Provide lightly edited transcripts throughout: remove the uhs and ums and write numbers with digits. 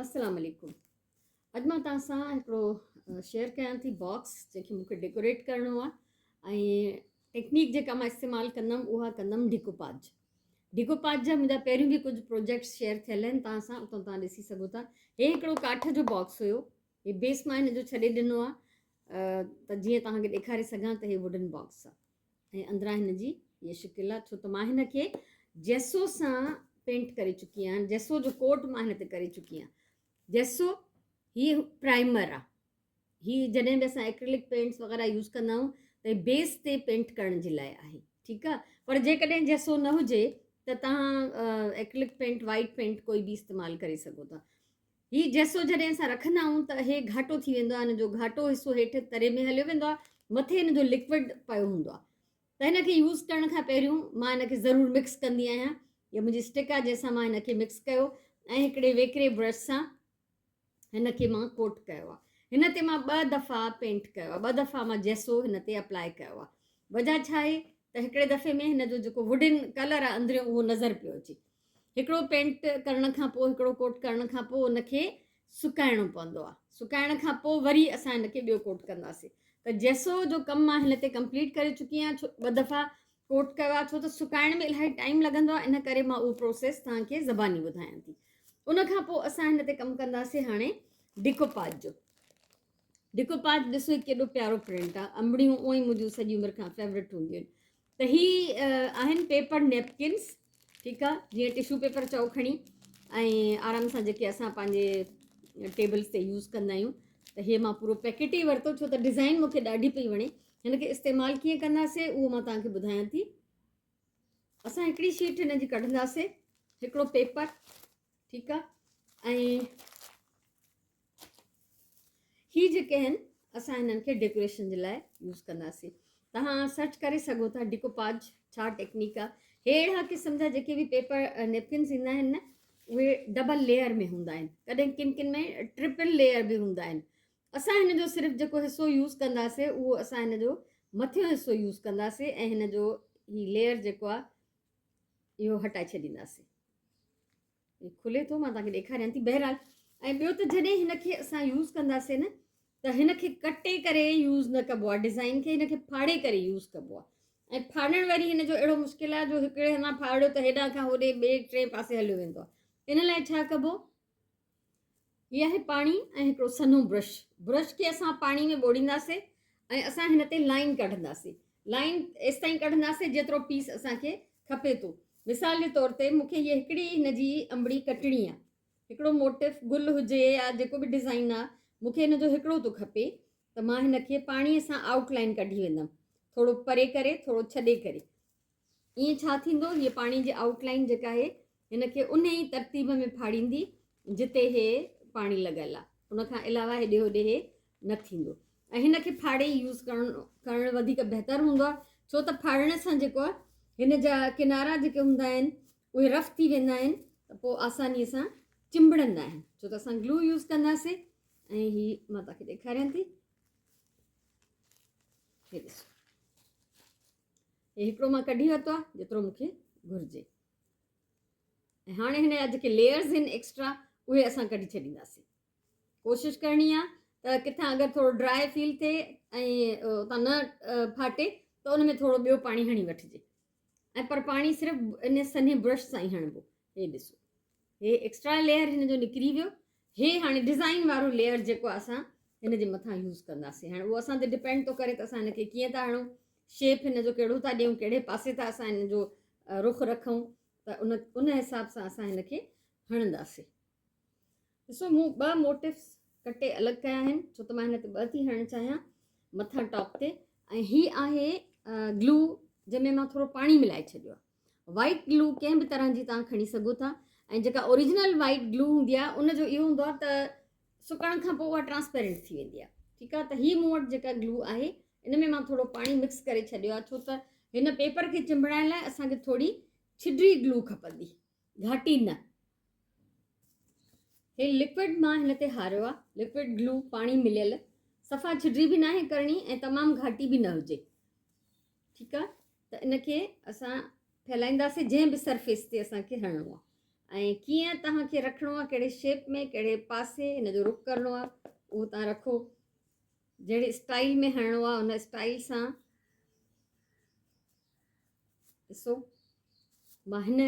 السلام عليڪم اڄ مان توهان سان هڪڙو شيئر ڪيان ٿي باڪس جنهن کي مونکي ڊيڪوريٽ ڪرڻو آهي ۽ ٽيڪنيڪ جيڪا مان استعمال ڪندم اها ڪندم ڊيڪوپاج ڊيڪوپاج جا منهنجا پهريون به ڪجهه پروجيڪٽس شيئر ٿيل آهن توهان سان اتان توهان ڏسي سگهو ٿا هي هڪڙو ڪاٺ جو باڪس هيو هي بيس مان هن جو ڇڏي ڏنو آهي ته جيئن توهان کي ڏيکاري سگهان ته هي ووڊن باڪس آهي ۽ اندران هن جي هيء شڪل آهي ڇو ته مان هن کي جيسو سان پينٽ ڪري چڪي آهيان جيسو جو ڪوٽ مان هن تي ڪري چڪي آهيان جيسو هي پرائمر آهي هي جڏهن به اسان ايڪريلڪ پينٽس وغيره يوز ڪندا آهيون ته بيس تي پينٽ ڪرڻ جي لاء آهي ٺيڪ آهي پر جيڪڏهن جيسو نه هجي ته توهان ايڪريلڪ پينٽ وائٽ پينٽ ڪوئي به استعمال ڪري سگهو ٿا هي جيسو جڏهن اسان رکندا آهيون ته هي گهاٽو ٿي ويندو آهي هن جو گهاٽو حصو هيٺ تري ۾ هليو ويندو آهي مٿي هن جو لڪوڊ پيو هوندو آهي ته هن کي يوز ڪرڻ کان پهريون مان هن کي ضرور مڪس ڪندي آهيان هي منهنجي اسٽڪ آهي جنهن سان مان هن کي مڪس ڪيو ۽ هڪڙي ويڪري برش سان هن کي مان ڪوٽ ڪيو آهي هن تي مان ٻه دفعا پينٽ ڪيو آهي ٻه دفعا مان جيسو هن تي اپلائي ڪيو آهي وجہ ڇا آهي ته هڪڙي دفعي ۾ هن جو جيڪو ووڊن ڪلر آهي اندريون اهو نظر پيو اچي هڪڙو پينٽ ڪرڻ کان پوء هڪڙو ڪوٽ ڪرڻ کان پوء ان کي سڪائڻو پوندو آهي سڪائڻ کان پوء وري اسان هن کي ٻيو ڪوٽ ڪنداسين ته جيسو جو ڪم مان هن تي ڪمپليٽ ڪري چڪي آهيان ڇو ٻه دفعا ڪوٽ ڪيو آهي ڇو ته سڪائڻ ۾ الاهي ٽائيم لڳندو آهي ان ڪري مان اهو پروسيس توهان کي زباني ٻڌايان ٿي ان کان پوء اسان هن تي ڪم ڪنداسين هاڻي ڊيڪوپاج جو ڊيڪوپاج ڏسو هي ڪيڏو پيارو پرنٽ آهي انبڙيون اونئن ئي منهنجون سڄي عمر کان فيورٽ هونديون آهن ته هي آهن پيپر نيپڪنس ٺيڪ آ جيئن ٽشو پيپر چئو کڻي ۽ آرام سان جيڪي اسان پنهنجي ٽيبلز تي يوز ڪندا آهيون ته هي مان پورو پيڪيٽ ئي ورتو ڇو ته ڊزائن مونکي ڏاڍي پئي وڻي هن کي استعمال ڪيئن ڪنداسي اهو مان توهان کي ٻڌايان ٿي اسان هڪڙي شيٽ هن جي ڪڍنداسي هڪڙو پيپر ٺيڪ آ ۽ هي جيڪي آهن اسان هنن کي ڊيڪوريشن جي لاء يوز ڪنداسين. توهان سرچ ڪري سگهو ٿا ڊيڪوپاج ڇا ٽيڪنيڪ آهي. هي اهڙا قسم جا جيڪي به پيپر نيپڪنس ايندا آهن نه اهي ڊبل ليئر ۾ هوندا آهن ڪڏهن ڪن ڪن ۾ ٽرپل ليئر به هوندا آهن. اسان هن جو صرف جيڪو حصو يوز ڪنداسين اهو اسان هن جو مٿيون حصو يوز ڪنداسين ۽ هن جو هي ليئر جيڪو آهي اهو هٽائي ڇڏينداسين. هي کلي ٿو مان توهان کي ڏيکاريان ٿي بهرحال ۽ ٻيو ته جڏهن هن کي اسان يوز ڪنداسين نه ته هن کي ڪٽي ڪري يوز نه ڪبو آهي ڊزائن کي هن کي ڦاڙي ڪري يوز ڪبو آهي ۽ ڦاڙڻ وري هن جو اهڙو مشڪل آهي جو هڪڙي هنڌان ڦاڙيو ته هيڏانهن کان هوڏي ٻئي ٽئين پاسي هليو ويندو آهي ان لاء ڇا ڪبو هي آهي پاڻي ۽ هڪڙو سنهو برش. برش کي اسان پاڻي ۾ ٻوڙينداسين ۽ اسان هن تي لائين ڪڍنداسين. لائين ايستائين ڪڍنداسين جيترو پيس اسان کي کپي ٿو. مثال جي طور تي مون کي هيء هڪڙي هن جي انبڙي ڪٽڻي آهي. هڪڙو موٽف گل هجي يا جيڪو به ڊزائين آهي مون کي هن جو هڪڙو ٿو کپي ته مان هن کي پاڻي سان آئوٽ لائين ڪڍي ويندم. ٿورو پري ڪري ٿورو ڇڏي ڪري. ائين ڇا ٿيندو، هيء پاڻي جي آئوٽ لائين جيڪا آهي، هن کي انهي ئي ترتيب ۾ ڦاڙيندي، جتي هي پاڻي لڳل آهي. ان کان علاوه هيڏي هوڏي هي نه ٿيندو ۽ هن کي ڦاڙي ئي يوز ڪرڻ ڪرڻ وڌيڪ بهتر هوندو آهي، ڇو ته ڦاڙڻ سان جيڪو آهي، هن جا ڪنارا جيڪي هوندا آهن، اهي رف ٿي ويندا آهن ته پوء آسانيء سان چنبڙندا آهن، ڇو ته اسان گلو يوز ڪنداسين ۽ هي مان توهان کي ڏيکاريان ٿي. هي ڏسو. هي هڪڙو مان ڪڍي ورتو آهي جيترو مون کي گهرجي ۽ هاڻي هن جا جيڪي ليئرز آهن ايڪسٽرا اهي اسان ڪڍي ڇڏينداسين ڪوشش ڪرڻي آهي ته ڪٿان اگر ٿورو ڊرائي فيل ٿئي ۽ اتان نه ڦاٽي ته ان ۾ ٿورو ٻيو پاڻي هڻي وٺجي ۽ پر پاڻي صرف ان سنهي برش سان ئي هڻبو هي ڏسو هي ايڪسٽرا ليئر هن جو نڪري ويو هي هاڻي ڊزائين وارو ليئر جيڪو اسان هن جي مٿان يوز ڪنداسين هاڻي اهو اسان تي ڊپينڊ ٿو ڪري ته اسان هن کي ڪيئن ٿا هڻون شيپ هن جو ڪهڙو ٿا ڏيون ڪهڙي پاسي ٿا اسان هن جو رخ رکون ته ان ان حساب سان اسان هن کي هڻنداسين ڏسو مون ٻه موٽفس ڪٽي الڳ ڪيا آهن ڇو ته مان هن تي ٻه ٿي هڻڻ چاهيان مٿان ٽاپ تي ۽ هي آهي گلو جنهن ۾ مان ٿورو پاڻي ملائي ڇڏيو آهي وائيٽ گلو ڪنهن به طرح جي توهان کڻي سگهو ٿا ۽ جيڪا اوريجنل وائيٽ گلو هوندي آهي ان جو اهو هوندو آهي ته سڪڻ کان پوء اها ٽرانسپيرنٽ ٿي ويندي آهي ٺيڪ آهي ته هي مون وٽ جيڪا گلو آهي ان ۾ مان ٿورو پاڻي مڪس ڪري ڇڏيو آهي ڇو ته هن پيپر کي چنبڙائڻ لاء اسان کي ٿوري ڇڊري گلو کپندي گهاٽي نه هي لڪوڊ مان هن تي هاريو آهي لڪوڊ گلو پاڻي مليل صفا ڇڊري به ناهي ڪرڻي ۽ تمام گهاٽي به نه هجي ٺيڪ آهي ته ان کي اسان ڦهلائينداسين جنهن به سرفيس تي اسان کي هڻڻو آهي. ۽ ڪيئن توهان کي رکڻو آهي ڪهڙي شيپ ۾ ڪهڙي پاسي هن جو رخ ڪرڻو آهي اهو توهان رکو جهڙي اسٽائل ۾ هڻڻو آهي ان اسٽائل سان ڏسو مان هن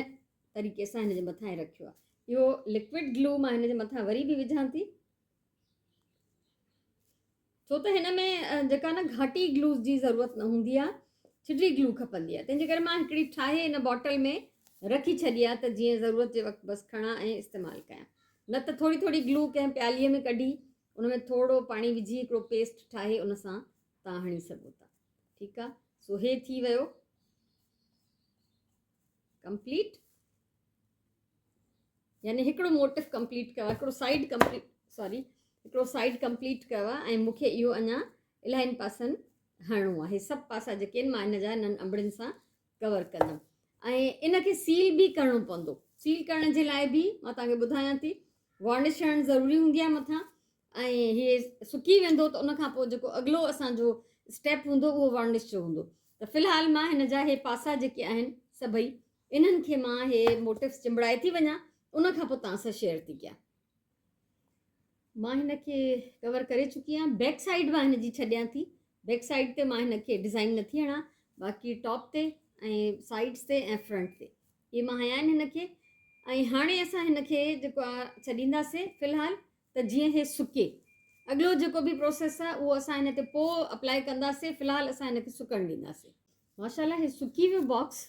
طريقي سان هن جي مٿان رکيو آهي اهو لڪوڊ گلو مان هن جي مٿان وري به وجهان ٿي ڇو ته هن ۾ جيڪا نه گهاٽي گلوز جي ضرورت نه هوندي آهي ڇڊي گلو کپندي آهي تنهنجي ڪري مان هڪڙي ٺاهي هن باٽل ۾ رکي ڇڏي آهي ته جيئن ضرورت جي وقت بس کڻان ۽ استعمال ڪيان نه ته ٿوري ٿوري گلو ڪنهن پياليء ۾ ڪڍي ان ۾ ٿورو پاڻي وجهي هڪڙو پيسٽ ٺاهي ان سان تان هڻي سگهو ٿا ٺيڪ آهي سو هي ٿي ويو ڪمپليٽ يعني هڪڙو موٽف ڪمپليٽ ڪيو آهي هڪڙو سائيڊ ڪمپليٽ سوري هڪڙو سائيڊ ڪمپليٽ ڪيو آهي ۽ مونکي اهو اڃا الاهين پاسن هڻڻو آهي سڀ پاسا جيڪي آهن مان ان جا انهن انبڙين سان ڪور ڪندم ۽ ان کي سيل به ڪرڻو پوندو سيل ڪرڻ جي لاء به مان توهان کي ٻڌايان ٿي وارنش هڻڻ ضروري هوندي آهي مٿان ۽ هي سڪي ويندو ته ان کان پوء جيڪو اڳلو اسان جو اسٽيپ هوندو اهو وارنش جو هوندو ته في الحال مان هن جا هي پاسا جيڪي آهن سڀئي انهن کي مان هي موٽفس چنبڙائي ٿي وڃان ان کان پوء توهان سان شيئر ٿي ڪيان. مان هن کي ڪور ڪري چڪي آهيان بيڪ سائيڊ مان هن جي ڇڏيان ٿي بيڪ سائيڊ تي مان هن کي ڊزائين نٿي هڻان باقي ٽاپ تي ۽ سائيڊس تي ۽ فرنٽ تي اهي مان هنيا آهن هن کي ۽ هاڻي اسان هن کي جيڪو آهي ڇڏينداسين في الحال ته جيئن هي سڪي. اڳلو جيڪو به پروسيس آهي اهو اسان هن تي پوء اپلائي ڪنداسين في الحال اسان هن کي سڪڻ ڏينداسين. ماشاءالله هي سڪي ويو باڪس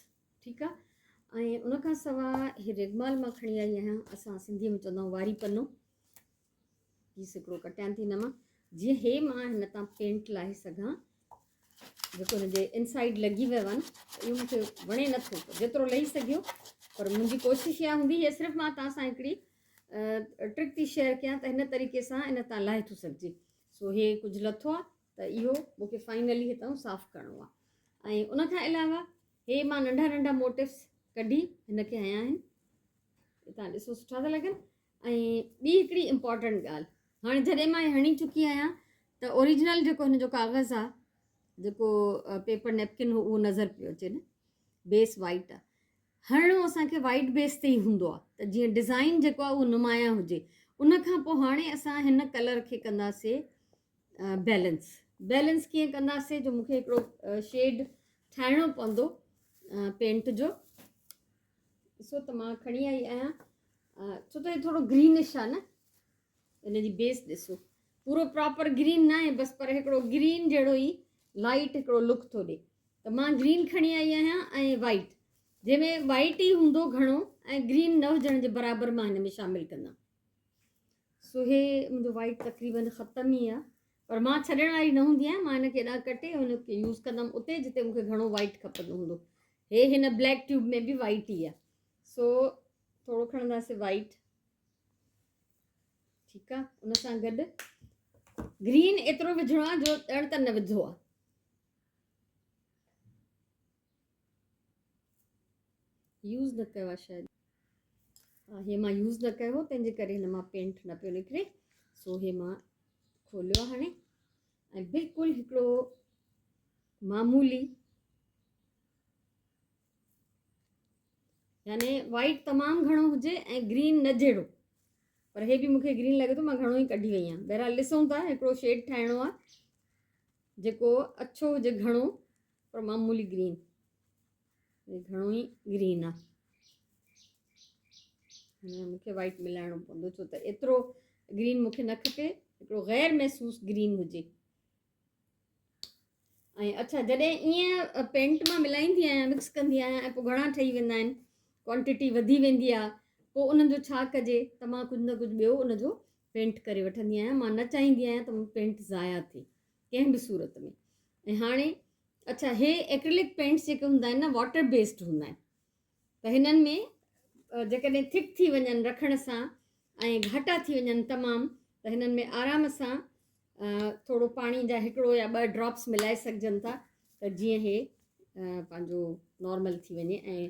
ٺيڪ آ ۽ ان کان سوا هي ريگمال مان کڻي آئي آهيان اسان سنڌي ۾ چوندا آهيون واري پنو پيس هڪڙو ڪٽيان ٿي هن مان جيئن هي مان هن تان پينٽ لاهي سگهان جيڪو هن جي انسائيڊ لڳي ويو آهي نه اهو مونکي وڻي نٿو جيترو لهي سگهيو پر منهنجي ڪوشش اها هوندي هي صرف مان توهان سان هڪڙي ٽرڪ ٿي شيئر ڪيان ته هن طريقي سان ان تان لاهي ٿو سگهجي سو هي ڪجهه لٿو آهي ته اهو مونکي فائنلي هتان صاف ڪرڻو آهي ۽ ان کان علاوه هي مان ننڍا ننڍا موٽفس ڪڍي هن کي هنيا آهن هتان ڏسو سٺا ٿا لڳن ۽ ٻي هڪڙي امپورٽنٽ ڳالهه هاڻي جڏهن مان هڻي چڪي آهيان ته اوريجنل جيڪو هن جو ڪاغذ آهي جيڪو پيپر نيپڪن هو اهو نظر پيو اچي نه بيس وائٽ آهي هڻڻو اسانکي وائٽ بيس تي ئي هوندو آهي ته جيئن ڊزائن جيڪو آهي اهو نمايان هجي ان کان پوء هاڻي اسان هن ڪلر کي ڪنداسي بيلنس بيلنس ڪيئن ڪنداسي جو مونکي هڪڙو شيڊ ٺاهڻو پوندو پينٽ جو ڏسو ته مان کڻي آئي آهيان ڇو ته هي ٿورو گرينش آهي نه ان جي بيس ڏسو پورو پراپر گرين نه آهي بس پر هڪڙو گرين جهڙو ئي لائٽ هڪڙو لڪ ٿو ڏي ته مان گرين کڻي آئي آهيان ۽ وائٽ جنهن ۾ وائٽ ئي هوندو گهڻو ۽ گرين نه هجڻ جي برابر مان هن ۾ شامل ڪندم سو هي منهنجو وائٽ تقريبن ختم ئي آهي پر مان ڇڏڻ واري نه هوندي آهيان مان هن کي ايڏا ڪٽي هن کي يوز ڪندم اتي جتي مونکي گهڻو وائٽ کپندو هوندو هي هن بليڪ ٽيوب ۾ به وائٽ ئي آهي سو ٿورو کڻنداسي وائٽ ٺيڪ آهي ان سان گڏ گرين ايترو وجهڻو آهي جو ڄڻ ته نه وڌو آهي يوز نه ڪيو آهي شايد هي مان يوز نه ڪيو هو تنهن جي ڪري هن مان پينٽ نه پيو نڪري سو هي مان کوليو آهي هاڻي ۽ بلڪل هڪڙو معمولي يعني وائٽ تمام گهڻو هجي ۽ گرين نه جهڙو پر هي به مونکي گرين لڳي ٿو مان گهڻو ئي ڪڍي وئي آهيان بهرحال ڏسون ٿا هڪڙو شيڊ ٺاهڻو آهي جيڪو اڇو هجي گهڻو پر معمولي گرين هي گهڻو ئي گرين آ هن ۾ مونکي وائٽ ملائڻو پوندو ڇو ته ايترو گرين مونکي نه کپي هڪڙو غير محسوس گرين هجي ۽ اڇا جڏهن ائين پينٽ مان ملائيندي آهيان مڪس ڪندي آهيان ۽ پوء گهڻا ٺهي ويندا آهن ڪوانٽيٽي وڌي ويندي آهي پوء انهن جو ڇا ڪجي ته مان ڪجهه نه ڪجهه ٻيو ان جو پينٽ ڪري وٺندي آهيان مان نه چاهيندي آهيان ته پينٽ ضايع ٿئي ڪنهن به صورت ۾ ۽ هاڻي اڇا هي ايڪريلڪ پينٽس جيڪي هوندا آهن نه واٽر بيسڊ هوندا آهن ته هنن ۾ جيڪڏهن ٿڪ ٿي وڃن رکڻ سان ۽ گهاٽا ٿي وڃن تمام ته هنن ۾ آرام سان ٿورو پاڻي جا هڪڙو يا ٻه ڊراپس ملائي سگهجن ٿا ته جيئن هي پنهنجو نارمل ٿي وڃي ۽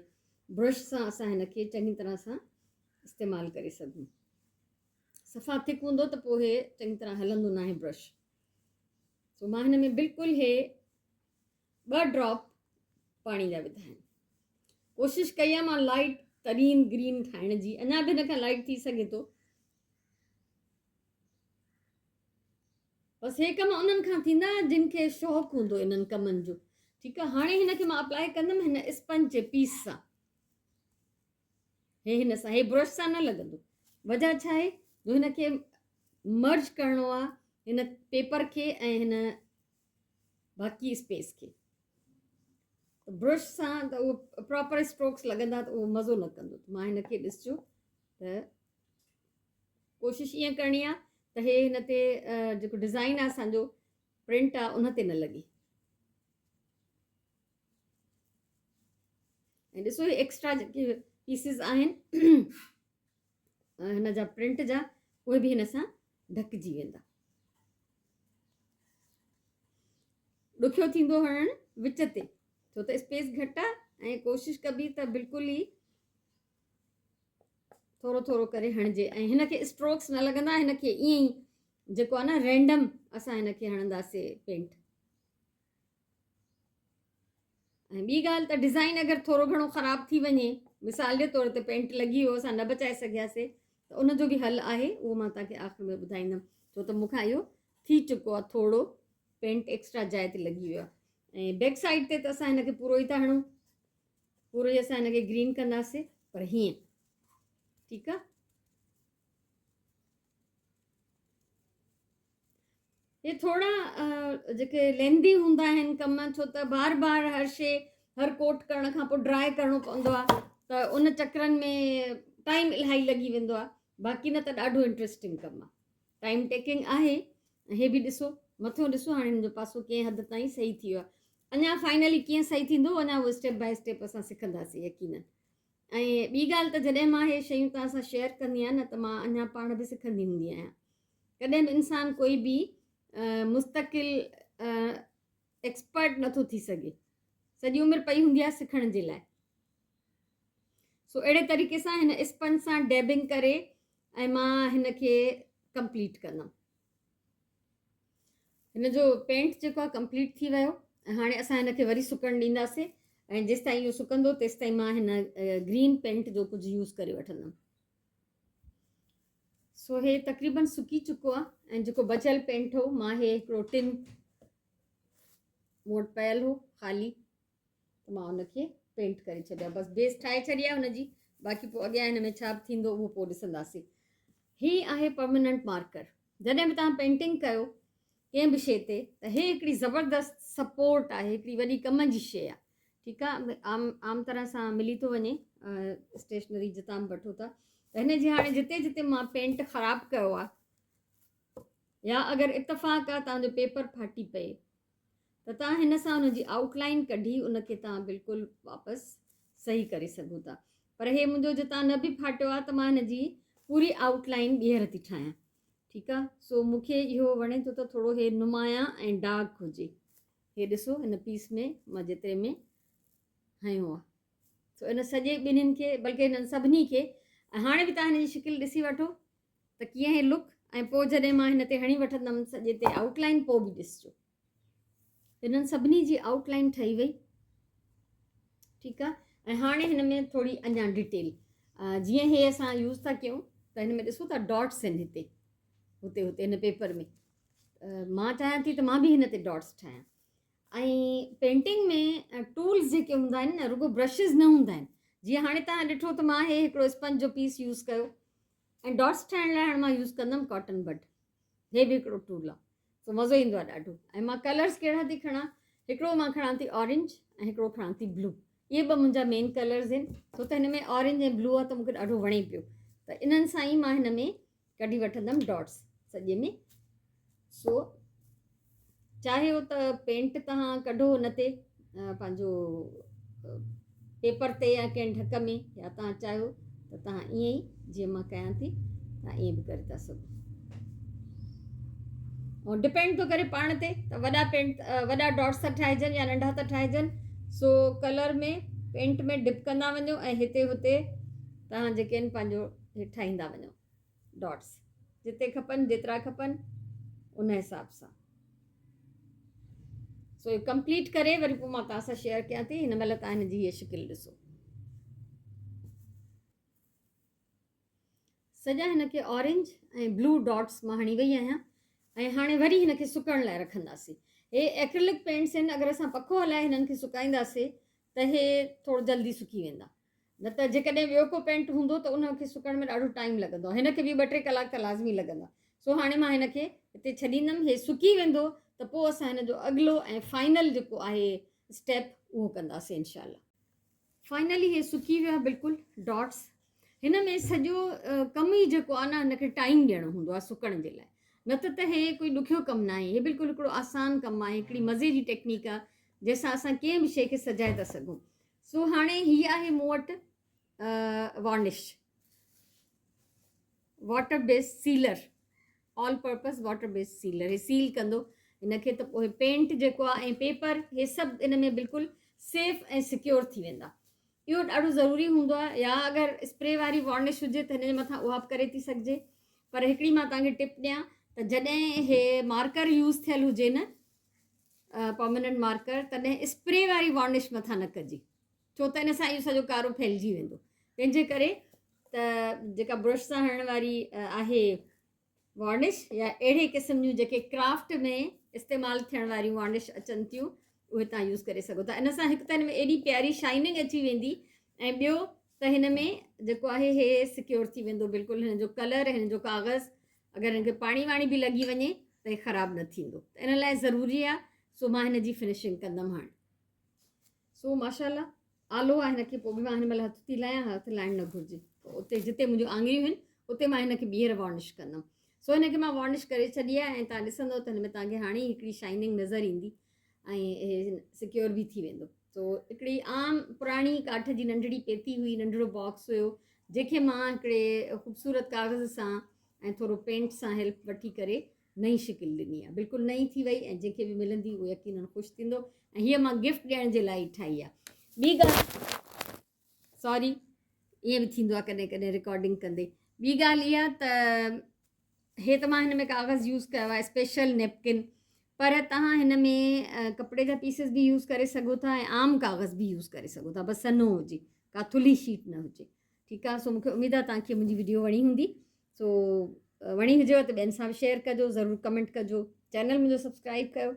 برش سان اسان هن کي چڱي طرح سان استعمال ڪري سگهون صفا ٿڪ هوندو ته پوء هي چڱي طرح هلندو ناهي برش سو مان هن ۾ بلڪل هي ٻه ڊراپ پاڻي جا وڌا آهن ڪوشش ڪئي آهي مان لائٽ ترين گرين ٺاهڻ جي. اڃا به هن کان لائيٽ ٿي سگهي ٿو. بس هي ڪم انهن کان ٿيندا جن کي شوق هوندو انهن ڪمن جو. ٺيڪ آ، هاڻي هن کي مان اپلائي ڪندم هن اسپنج جي پيس سان. هي هن سان، هي برش سان نه لڳندو. وجه ڇا آهي جو هن کي مرج ڪرڻو آ هن پيپر کي ۽ هن باقي اسپيس کي. برش سان ته اهو پراپر اسٽروڪس لڳندا ته اهو مزو نه ڪندو. ته مان هن کي ڏسجو ته ڪوشش ائين ڪرڻي آ ته هي هن تي جيڪو ڊزائين آ اسان جو پرنٽ آ ان تي نه لڳي. ۽ ڏسو هي ايڪسٽرا جيڪي پيسز آهن هن جا پرنٽ جا اهي به هن سان ڍڪجي ويندا. ڏکيو ٿيندو هڻڻ وچ تي ڇو ته اسپيس گهٽ آ ۽ ڪوشش ڪبي ته بلڪل ئي ٿورو ٿورو ڪري هڻجي ۽ هن کي اسٽروڪس نه لڳندا. هن کي ائين ئي جيڪو آهي نه رينڊم اسان هن کي هڻنداسي پينٽ. ۽ ٻي ڳالهه ته ڊزائين اگر ٿورو گهڻو خراب ٿي وڃي، مثال جي طور تي پينٽ لڳي ويو اسان نه بچائي سگهياسي، ته ان جو به حل آهي، اهو مان توهان کي آخر ۾ ٻڌائيندم. ڇو ته مون کان اهو ٿي چڪو آهي، ٿورو پينٽ ايڪسٽرا جاء تي لڳي ويو آهي. ۽ بيڪ سائيڊ تي ته اسان هن کي پورو ئي ٿا هڻون، پورو ئي اسان هن کي گرين ڪنداسي، پر هيئن ٺيڪ آ. هي ٿورا جيڪي ليندي هوندا آهن ڪم، ڇو ته بار بار هر شي هر ڪوٽ ڪرڻ کان پوء ڊرائي ڪرڻو پوندو آ ته ان چڪرن ۾ ٽائيم الاهي لڳي ويندو آ. باقي نه ته ڏاڍو انٽريسٽنگ ڪم آ، ٽائيم ٽيڪنگ آهي. هي به ڏسو مٿو ڏسو هاڻي هن جو پاسو ڪنهن حد تائين صحيح ٿي ويو آهي. اڃا فائنلي ڪيئن صحيح ٿيندو اڃا اهو اسٽيپ باء اسٽيپ اسان سکنداسين يقينن. ۽ ٻي ڳالهه ته جڏهن مان هي شيون توهان سان شيئر ڪندي آهيان نه ته مان اڃا پاڻ به سکندي هوندي آهيان. ڪڏهن به انسان ڪوئي به مستقل ايڪسپرٽ نٿو ٿي سگهي، سڄي عمر پئي هوندي آهي سکڻ جي لاء. سو اهڙي طريقي سان هن اسپنج سان ڊيبنگ ڪري ۽ مان هن کي ڪمپليٽ ڪندم. هن جو پينٽ جيڪو آهي ڪمپليٽ ٿي ويو ۽ هاڻي اسان هن کي وري سڪڻ ڏينداسين ۽ جيستائين اهو سڪندو تيستائين مان هن گرين پينٽ جو ڪجهه يوز ڪري وٺندم. سو هي تقريبن سڪي چڪو آهي ۽ جيڪو بچيل پينٽ هو مان هي هڪڙو ٽن مون وٽ پيل هو خالي ته مان ان کي پينٽ ڪري ڇڏيا. بس بيس ٺاهي ڇڏي آهي هن جي، باقي پوء اڳيان هن ۾ ڇا به ٿيندو اهو پوء ڏسنداسين. هي آهي پرماننٽ مارڪر. جڏهن به توهان پينٽنگ ڪيو ڪنهن به شيء تي ته هي هڪڙي زبردست سپورٽ آهي، هڪڙي وڏي ڪم جي شيء آهي. ٺيڪ آهي، عام عام طرح سان ملي ٿو وڃي اسٽيشنري جتان به وٺو ٿا. ته هن جي هاڻي جتي جتي مان پينٽ خراب ڪيو آهي يا اگر اتفاق آهي توهان جو پيپر ڦاٽي پئي ته توهان هن سان ان جي آئوٽ لائين ڪڍي ان کي توهان بلڪل واپس صحيح ڪري سگهو ٿا. پر هي منهنجو جتان نه به ڦاٽيو آهي ته مان هن جي پوري آئوٽ لائين ٻيهر ٿي ٺاهيان. ٺيڪ آهي، سو مون کي اهو وڻي ٿو ته ٿورو هي نمايان ۽ ڊارڪ هجي. هي ڏسو هن پيس ۾ مان جيتري ۾ هنيو آهي سو ان سڄي ٻنهين کي بلڪه هنن سڀني کي. ۽ هاڻي به توهان هن جي شڪل ڏسي وٺو ته ڪيئن هي لڪ، ۽ پوء جڏهن مان هن تي هڻي وٺندم سڄي تي آئوٽ لائين پوء به ڏسجو. هنن سڀني جي آئوٽ لائين ٺهي وئي. ٺيڪ آ، ۽ هاڻي هن ۾ ٿوري اڃا ڊيٽيل جيئن هي اسان يوز ٿا ڪيون ته هن ۾ ڏسو ٿا ڊاٽس آهن هتي هتي هتي هن پيپر ۾. مان چاهيان ٿي ته مان به هن تي ڊاٽس ٺاهيان. ۽ پينٽنگ ۾ ٽولز جيڪي هوندا آهن نه رڳو برشز نه هوندا آهن. جيئن هاڻي توهان ڏٺو ته مان هي هڪڙو اسپنج جو پيس يوز ڪيو ۽ ڊاٽس ٺاهڻ لاء هاڻي مان يوز ڪندم ڪاٽن بڊ. هي به هڪڙو ٽول آهي، سو مزو ايندو آهي ڏاڍو. ۽ مان ڪلرس ڪهڙا ٿي کڻان، هڪڙو مان کڻان ٿي اورينج ۽ هڪڙو کڻان ٿي بلو. اهي ٻه منهنجا مين ڪلرز آهن، ڇو ته هن ۾ اورينج ۽ بلو آهي ته مونکي ڏاڍو وڻي پيو ته انهن سان ئي مان هن ۾ ڪڍي وٺندم ڊاٽس سڄي ۾. سو چاهيو ته پينٽ توهان ڪڍو ان تي پنهنجو پيپر تي يا ڪنهن ڍڪ ۾، يا توهان چاهيو ته توهان ائين ئي جيئن مان ڪيان ٿي توهان ائين به ڪري ٿا سگهو. ۽ ڊپينڊ ٿو ڪري پاڻ تي ته وڏا پينٽ وڏا ڊاٽس ٿا ٺاهجن يا ننڍا ٿا ٺاهجن. سو ڪلر ۾ پينٽ ۾ ڊپ ڪندا وڃو ۽ هتي هتي توهان جيڪي آهن پنهنجو ٺاهيندا وڃو ڊاٽس جتي کپن جيترا کپن ان حساب سان. سو اهو ڪمپليٽ ڪري وري پوء مان توهان سان شيئر ڪيان ٿي. هن مهل توهان هن جي هيء شڪل ڏسو. سڄا هن کي اورينج ۽ بلو ڊاٽس مان هڻي وئي آهيان ۽ هاڻي وري هن کي سڪڻ لاء رکنداسين. هي ايڪريلڪ پينٽس آهن اگر اسان پکو هلائي هنن کي سڪائينداسين ته هي ٿورو جلدي سڪي ويندا نه ته جيڪڏهن ٻيو ڪو پينٽ هوندو ته ان کي سڪڻ ۾ ڏاڍو ٽائيم لڳندو هن کي به ٻه ٽي ڪلاڪ ته لازمي لڳندا سو هاڻي مان هن کي هتي ڇڏيندم هي سڪي ويندو ته پوء اسان هن جو اڳلو ۽ فائنل جيڪو آهي اسٽيپ اهو ڪنداسين انشاء الله. فائنلي هي سڪي ويو آهي بلڪل ڊاٽس هن ۾ سڄو ڪم ئي جيڪو آهي نه هن کي ٽائيم ڏيڻو هوندو آهي سڪڻ جي لاء نه ته ته هي ڪوئي ڏکيو ڪم نه آهي هي بلڪل هڪڙو آسان ڪم آهي هڪڙي مزي جي ٽيڪنيڪ آهي جنهن سان اسان ڪنهن به شيء کي سجائي ٿا سگهون سو هاڻي هي آهي مون وٽ varnish water base sealer all purpose water base sealer هي سيل ڪندو هن کي ته پوء پينٽ جيڪو آهي ۽ پيپر هي سڀ ان ۾ بلڪل سيف ۽ سيڪيور ٿي ويندا اهو ڏاڍو ضروري هوندو آهي يا اگر اسپري واري وارنش هجي ته هن جي مٿان اها به ڪري ٿي سگهجي پر هڪڙي مان توهان کي ٽپ ڏيان ته جڏهن هي مارڪر يوز ٿيل هجي نه پرماننٽ مارڪر تڏهن اسپري واري وارنش مٿان نه ڪجي ڇو ته ان سان اهو سڄو ڪارو ڦهلجي ويندو تنهنجي ڪري ته جيڪا برش سان هڻڻ واري آهي وارنش يا اهڙي قسم جون جيڪي ڪرافٽ ۾ استعمال ٿيڻ واريون وارنش اچن ٿيون اهي تان يوز ڪري سگهو ٿا ان سان هڪ ته هن ۾ ايڏي پياري شائننگ اچي ويندي ۽ ٻيو ته هن ۾ جيڪو آهي هي سڪيور ٿي ويندو بلڪل هن جو ڪلر هن جو ڪاغذ اگر هن کي پاڻي واڻي به لڳي وڃي ته هي خراب نه ٿيندو ته ان لاء ضروري آهي سو مان هن جي فنشنگ ڪندم هاڻي سو ماشاء الله آلو آهي هن کي پوء به مان هن مهل هٿ ٿي لايان هٿ لائڻ نه گهرجي اتي جتي منهنجون آڱريون آهن اتي مان هن کي ٻيهر وارنش ڪندم سو هن کي مان وارنش ڪري ڇڏي آهي ۽ تان ڏسندو ته هن ۾ تان کي هاڻي هڪڙي شائننگ نظر ايندي ۽ هي سڪيور به ٿي ويندو سو هڪڙي عام پراڻي ڪاٺ جي ننڍڙي پيتي هئي ننڍڙو باڪس هيو جنهن کي مان هڪڙي خوبصورت ڪاغذ سان ۽ ٿورو پينٽ سان هيلپ وٺي ڪري نئين شڪل ڏني آهي بلڪل نئين ٿي وئي ۽ جنهن کي به ملندي اهو يقينن خوش ٿيندو ۽ هيء مان گفٽ ڏيڻ جي لاء ئي ٺاهي آهي ٻي ڳالهه سوري ائين به ٿيندو آهي ڪڏهن ڪڏهن رڪارڊنگ ڪندي ٻي ڳالهه اها ته هي ته مان هن ۾ ڪاغذ يوز ڪيو آهي اسپيشل نيپڪن پر توهان هن ۾ ڪپڙي جا پيسز به يوز ڪري سگهو ٿا ۽ عام ڪاغذ به يوز ڪري سگهو ٿا بس سنهو هجي ڪا ٿلهي شيٽ نه هجي ٺيڪ آهي سو مونکي اميد آهي توهان کي منهنجي وڊيو وڻي هوندي سو وڻي هجيو ته ٻين سان به شيئر ڪجو ضرور ڪمينٽ ڪجو چينل منهنجو سبسڪرائب ڪيو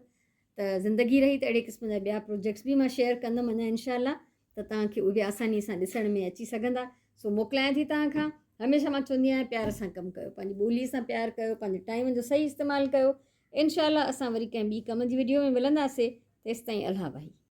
ته زندگي رهي ته اهڙي قسم جا ٻيا پروجيڪٽس به مان شيئر ڪندم اڃا انشاء الله ته توهان کي اهي به آساني سان ڏسڻ ۾ اچي سگهندا سو موڪلايان ٿي توهان کان هميشه مان چوندي آهيان پيار سان ڪم ڪيو پنهنجي ٻولي سان پيار ڪيو پنهنجي ٽائيم جو صحيح استعمال ڪيو انشاء الله اسان وري ڪنهن ٻي ڪم جي وڊيو ۾ ملنداسي تيستائين الله واهي.